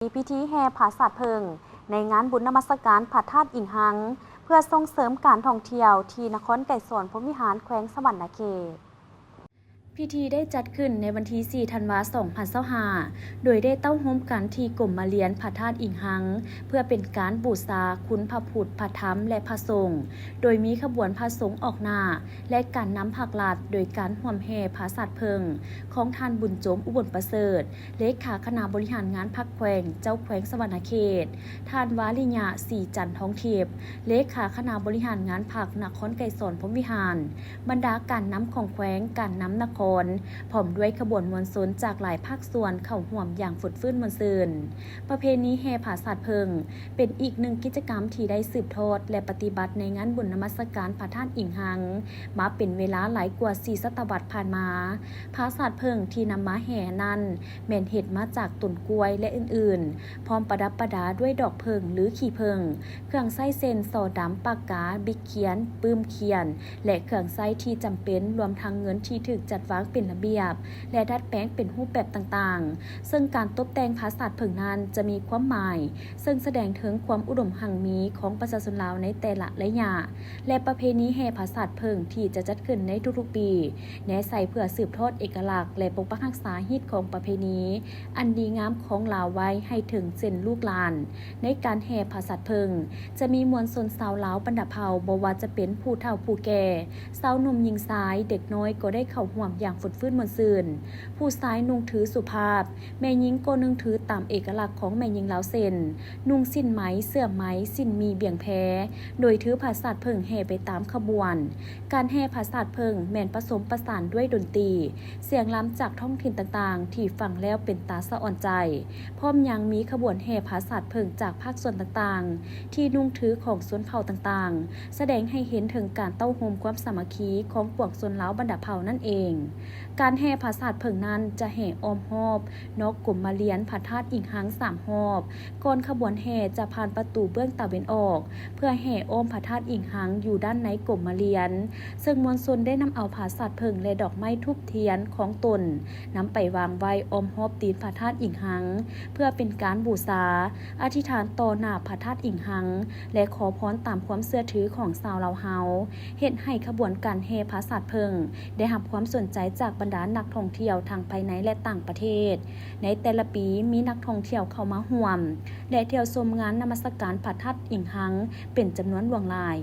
ມີພິທີແຫ່ຜາສາດເຜິ້ງ ໃນງານບຸນນະມັດສະການພະທາດອີງຮັງ ເພື່ອສົ່ງເສີມການທ່ອງທ່ຽວທີ່ນະຄອນໄກສອນພົມວິຫານ ແຂວງສະຫວັນນະເຂດ. ພິທີໄດ້ຈັດຂຶ້ນໃນວັນທີສີ່ ທັນວາ ສອງພັນຊາວຫ້າ ໂດຍໄດ້ເຕົ້າໂຮມກັນທີ່ກົມມະລຽນພະທາດອີງຮັງ ເພື່ອເປັນການບູຊາຄຸນພະພຸດ ພະທຳ ແລະ ພະສົງ, ໂດຍມີຂະບວນພະສົງອອກໜ້າ ແລະ ການນຳພາກລັດ ໂດຍການຮ່ວມແຫ່ຜາສາດເຜິ້ງຂອງທ່ານ ບຸນໂຈມ ອຸບົນປະເສີດ ເລຂາຄະນະບໍລິຫານງານພັກແຂວງ, ເຈົ້າແຂວງສະຫວັນນະເຂດ, ທ່ານ ວາລິຍະ ສີຈັນທອງທິບ ເລຂາຄະນະບໍລິຫານງານພັກນະຄອນໄກສອນພົມວິຫານ, ບັນດາການນຳຂອງແຂວງ, ການນຳນະຄອນ, ພ້ອມດ້ວຍຂະບວນມວນຊົນຈາກຫຼາຍພາກສ່ວນເຂົ້າຮ່ວມຢ່າງຟົດຟື້ນມ່ວນຊື່ນ. ປະເພນີແຫ່ຜາສາດເຜິ້ງ ເປັນອີກໜຶ່ງກິດຈະກຳທີ່ໄດ້ສືບທອດ ແລະ ປະຕິບັດໃນງານບຸນນະມັດສະການພະທາດອີງຮັງ ມາເປັນເວລາຫຼາຍກວ່າສີ່ສະຕະວັດຜ່ານມາ. ຜາສາດເຜິ້ງທີ່ນຳມາແຫ່ນັ້ນ ແມ່ນເຮັດມາຈາກຕົ້ນກ້ວຍ ແລະ ອື່ນໆ, ພ້ອມປະດັບປະດາດ້ວຍດອກເຜິ້ງ ຫຼື ຂີ້ເຜິ້ງ, ເຄື່ອງໃຊ້ເຊັ່ນ ສໍດຳ, ປາກກາ, ບິກຂຽນ, ປຶ້ມຂຽນ ແລະ ເຄື່ອງໃຊ້ທີ່ຈຳເປັນ, ລວມທັງເງິນທີ່ຖືກຈັດວາງເປັນລະບຽບ ແລະ ດັດແປງເປັນຮູບແບບຕ່າງໆ, ເຊິ່ງການຕົບແຕ່ງຜາສາດເຜິ້ງນັ້ນຈະມີຄວາມໝາຍ ເຊິ່ງສະແດງເຖິງຄວາມອຸດົມຮັ່ງມີຂອງປະຊາຊົນລາວໃນແຕ່ລະໄລຍະ ແລະ ປະເພນີແຫ່ຜາສາດເຜິ້ງທີ່ຈະຈັດຂຶ້ນໃນທຸກໆປີ ແນໃສ່ເພື່ອສືບທອດເອກະລັກ ແລະ ປົກປັກຮັກສາຮີດຄອງປະເພນີອັນດີງາມຂອງລາວໄວ້ໃຫ້ເຖິງເຊັ່ນລູກຫຼານ. ໃນການແຫ່ຜາສາດເຜິ້ງ ຈະມີມວນຊົນຊາວລາວບັນດາເຜົ່າ, ບໍ່ວ່າຈະເປັນຜູ້ເຖົ້າຜູ້ແກ່, ຊາວໜຸ່ມຍິງຊາຍ, ເດັກນ້ອຍກໍໄດ້ເຂົ້າຮ່ວມຢ່າງຟົດຟື້ນມ່ວນຊື່ນ. ຜູ້ຊາຍນຸ່ງຖືສຸພາບ, ແມ່ຍິງກໍນຸ່ງຖືຕາມເອກະລັກຂອງແມ່ຍິງລາວເຊັ່ນ ນຸ່ງສິ້ນໄໝ, ເສື້ອໄໝ, ສິ້ນໝີ່, ບ່ຽງແພ ໂດຍຖືຜາສາດເຜິ້ງແຫ່ໄປຕາມຂະບວນ. ການແຫ່ຜາສາດເຜິ້ງແມ່ນປະສົມປະສານດ້ວຍດົນຕີ, ສຽງລຳຈາກທ້ອງຖິ່ນຕ່າງໆ ທີ່ຟັງແລ້ວເປັນຕາສະອອນໃຈ, ພ້ອມຍັງມີຂະບວນແຫ່ຜາສາດເຜິ້ງຈາກພາກສ່ວນຕ່າງໆ ທີ່ນຸ່ງຖືຂອງຊົນເຜົ່າຕ່າງໆ, ສະແດງໃຫ້ເຫັນເຖິງການເຕົ້າໂຮມຄວາມສາມັກຄີຂອງປວງຊົນລາວບັນດາເຜົ່ານັ້ນເອງ. ການແຫ່ຜາສາດເຜິ້ງນັ້ນຈະແຫ່ອ້ອມຮອບນອກກົມມະລຽນພະທາດອີງຮັງສາມຮອບ. ກ່ອນຂະບວນແຫ່ຈະຜ່ານປະຕູເບື້ອງຕາເວັນອອກ ເພື່ອແຫ່ອ້ອມພະທາດອີງຮັງຢູ່ດ້ານໃນກົມມະລຽນ, ເຊິ່ງມວນຊົນໄດ້ນຳເອົາຜາສາດເຜິ້ງ ແລະ ດອກໄມ້ທູບທຽນຂອງຕົນ ນຳໄປວາງໄວ້ອ້ອມຮອບຕີນພະທາດອີງຮັງ ເພື່ອເປັນການບູຊາ, ອະທິຖານຕໍ່ໜ້າພະທາດອີງຮັງ ແລະ ຂໍພອນຕາມຄວາມເຊື່ອຖືຂອງຊາວລາວເຮົາ, ເຮັດໃຫ້ຂະບວນການແຫ່ຜາສາດເຜິ້ງໄດ້ຮັບຄວາມສົນໃຈຈາກບັນດານັກທ່ອງທ່ຽວທັງພາຍໃນ ແລະ ຕ່າງປະເທດ. ໃນແຕ່ລະປີມີນັກທ່ອງທ່ຽວເຂົ້າມາຮ່ວມ ແລະ ທ່ຽວຊົມງານນະມັດສະການພະທາດອີງຮັງເປັນຈຳນວນຫຼວງຫຼາຍ.